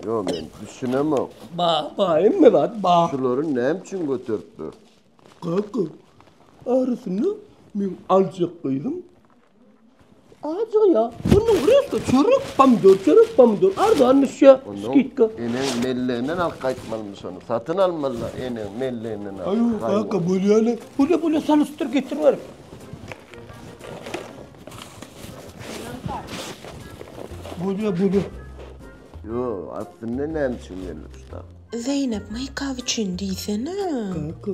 Ýok, men düşünemok. Ba, ba, hemme zat ba. Şulary näme üçin göterip dur? Kaka, arasynda meň aljak gyzym Azja. Bunun resto çörek, pomidor, çörek, pomidor. Arzan düşýär, skitka. Eneň melleginden alyp gaýtmalymy şony? Satyn almaly eneň melleginden alyp. Aý, kaka, bolýa-la. Bolýa, bolýa, salyşdyr, getir ber. Bolýa, bolýa. Ýok, aslynda näme üçin geldi şu zat? Zeýnep maýkap üçin diýsene. Kaka,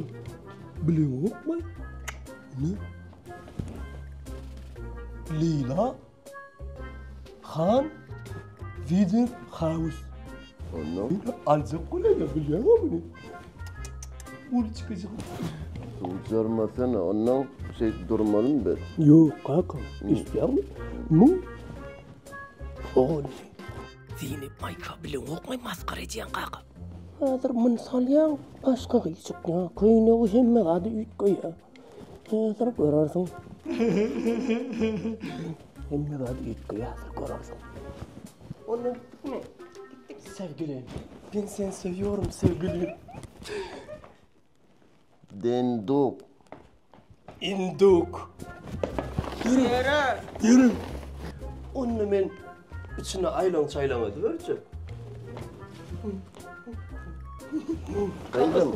bileňokmy? Ine. Leýla han Wider Haus. Ondan? Aljak bolýar, bilýäňmi muny? Uly çykyjy. Suwjarmasana, ondan şeýdip durmalymy biz? Ýok, kaka, eşidýäňmi? Muň Pony. Zeýnep Maýka bileňokmy masgara edýäň kaka. Häzir muny salýaň, başga gyz çykýar, köýnegi hemme zady üýtgeýär. Häzir görersiň. Hemme zady üýtgeýär, häzir görersiň. Onda gitdikmi? Gitdik. Sevgilim, ben seni seviyorum sevgilim. Denduk. Induk. Ýöre. Ýöre. Onda men içine aýlaň çaýlaň ediberjek. Gyzym,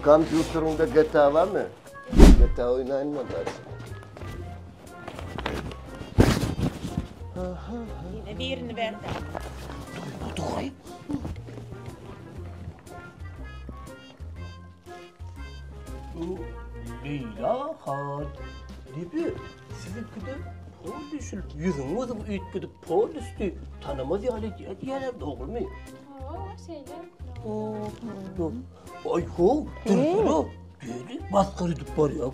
kompýuteriňde GTA barmy? GTA oýnaýyn mı daş? Ýene birini berdi. Duýmadyk. Bu Leýla han. Diýip, siziňkide pol düşülip, ýüzüň gözüň üýtgedip pol düşdi. Tanamaz ýaly edýär diýýärler, dogrumy? Hawa, şeýle. Aý how, dursana. Diýdi, masgara edip barýar.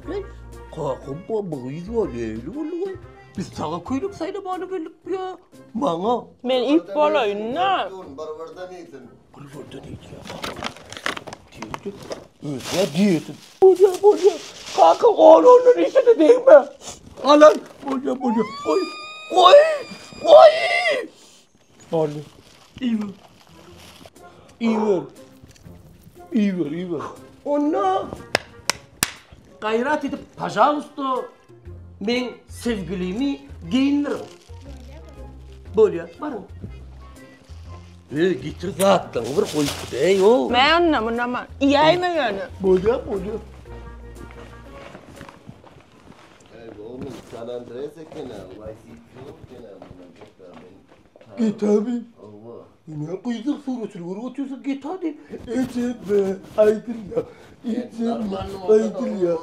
Kakam bu bu gyz bar, nähili boldy? Biz saňa köýnek saýlamaly geldik bu ýa. Maňa. Men iýip bolaýyn-da. Bir-birden iýsin. Bir-birden iýýär. Diýdi. Özüne diýdi. Bolýar, bolýar. Kaka, ol ondan işine degme. Alan, bolýar, bolýar. Goý, goý, goý. Boldy. Iýiber. Iýiber. Iýiber, iýiber. Onda gaýrat edip, pažalusta, meň sevgilimi geýindiriň. Bolýar, baryň. Eý, getir zatlaryňy bir goýup gideý, o. Mä onda, munda ma. Iýäýme ýöne. Bolýar, bolýar. Eý, oglum, San Andreas eken-ä, Vice City ýok eken-ä mundan GTA men. GTA mi? Hawa. Ine gyzyň suratyny görüp otyrsyň GTA diýip. Ejeme aýdylýa. Ejeme aýdylýa.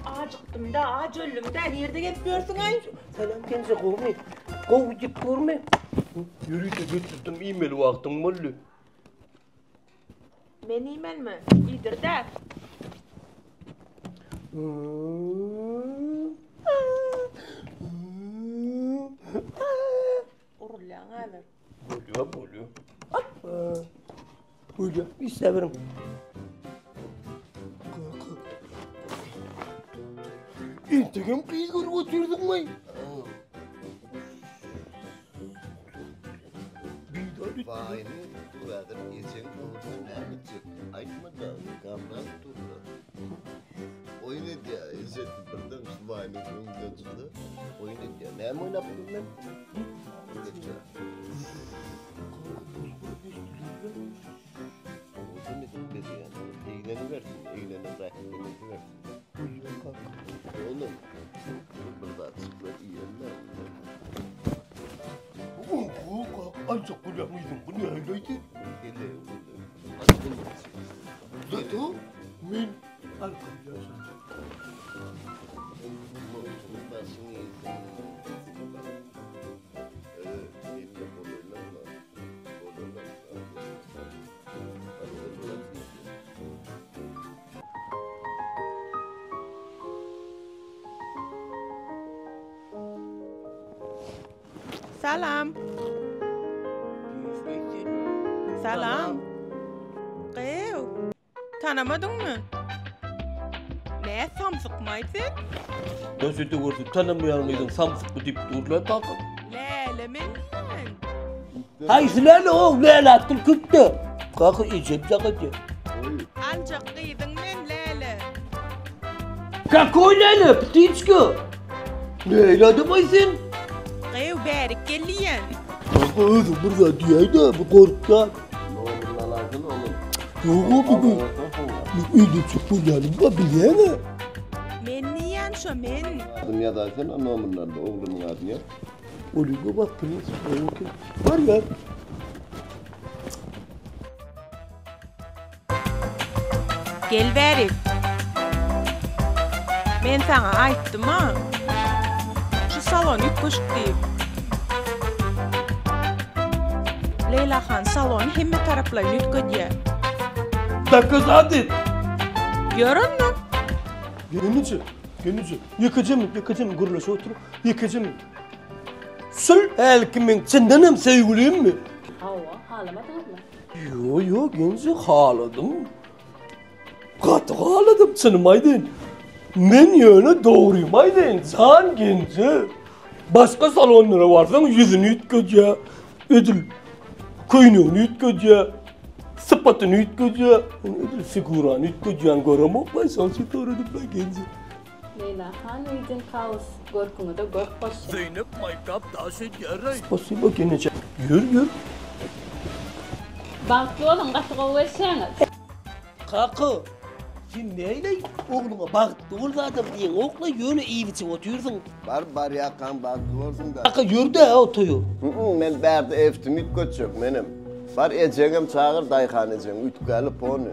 Ajykdym-da, aç öldüm-dä, nirde gezip ýörsüň-aý? Salam Kenje, gowumy? Gowy gidip durmy? Ýörite getirdim, iýmeli wagtyň boldy. Men iýmelimi? Iýdir-dä. Urulýaň häzir. Bolýar, bolýar. Bolýar, işläberiň. Entegem gyz görüp otyrdyňmy? Baýyny dur häzir ejeň öwürse näme etjek? Aýtma-da, gamlap dur-da. Oýun edýär, ejesi birden şu baýynyň öňünden çyksa, oýun edýär. Näme oýnap dur men? Edýär. Owadan edip berýän. Eglenibersin, eglenip rähetlenibersin. Oglum, bir zatjyklar iýelim-ä onda. Aljak bolýan gyzyň bu nähili? Ele, Zato men arkam ýaşan. Başyňy iýsin. Elde bolanam bolanam. Salam. Salam. Gyw. Tanamadyňmy? Nä samsykmaý sen? Köçede görse tanamaýan gyzyň samsykmy diýip durlar kaka. Läle men diýýän. Haýsy läle o? Läle atdyl köpde. Kaka ejem jaň edýär. Aljak gyzyň men Läle. Kakoý läle, ptiçka? Nähili adamaý sen? Gyw bärik gel diýýän. Kaka özüň bir zat diýäý-dä, bu gorkýan. Nomerini alaýsana onuň. Ýog-a bu gün. Men öýden çykmaýanym bar bilýäň-ä. Men diýýän şo men. Adyny ýazaýsana nomerlerde oglunyň adyny ýaz. Olyga bak prins gowy eken. Bar ýaz. Gel bärik. Men saňa aýtdym-a. Şu salon üýtgeşik diýip. Leýla han salony hemme taraplaýyn üýtgedýär. Dokazat et. Ýör onda. Gelneje, gelneje, ýekeje minut, ýekeje minut gürleşip oturyň, ýekeje minut. Şul hälki meň çyndanam söýgülimmi? Hawa, halamadyňyzmy? Ýo, ýo, gelneje, haladym. Gaty haladym, çynymy aýdaýyn. Men ýöne dogrymy aýdaýyn, jan gelneje. Başga salonlara barsaň ýüzüni üýtgedýär, edil köýnegini üýtgedýär, sypatyny üýtgedýär. Men edil figurany üýtgedýän göremok-laý, şoň üçin soradym-laý gelneje. Leýla han wedding house görküňize görk goşýar. Zeýnep maýkap daş edýäraý. Spasibo gelneje. Ýör ýör. Bagtly boluň gaty gowy görüşýäňiz. Kaka, sen näleý ogluňa bagtly bol zadam diýeňokla ýöne iýip içip otyrsyň. Bar barýakaň bagtly bolsun da. Kaka ýör-dä o toýa. Hü-ü men bärde eftimi üýtgetjek menem. Bar ejeňem çagyr Daýhan ejeňi üýtgäli pony.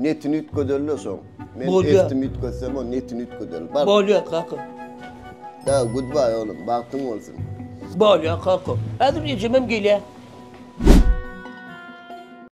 Netini üýtgedeli soň. Men Bolýa. eftimi üýtgetsem o netini üýtgedeli. Bar. Bolýa kaka. Da goodbye oglum bagtyň bolsun. Bolýa kaka. Häzir ejemem gelýä.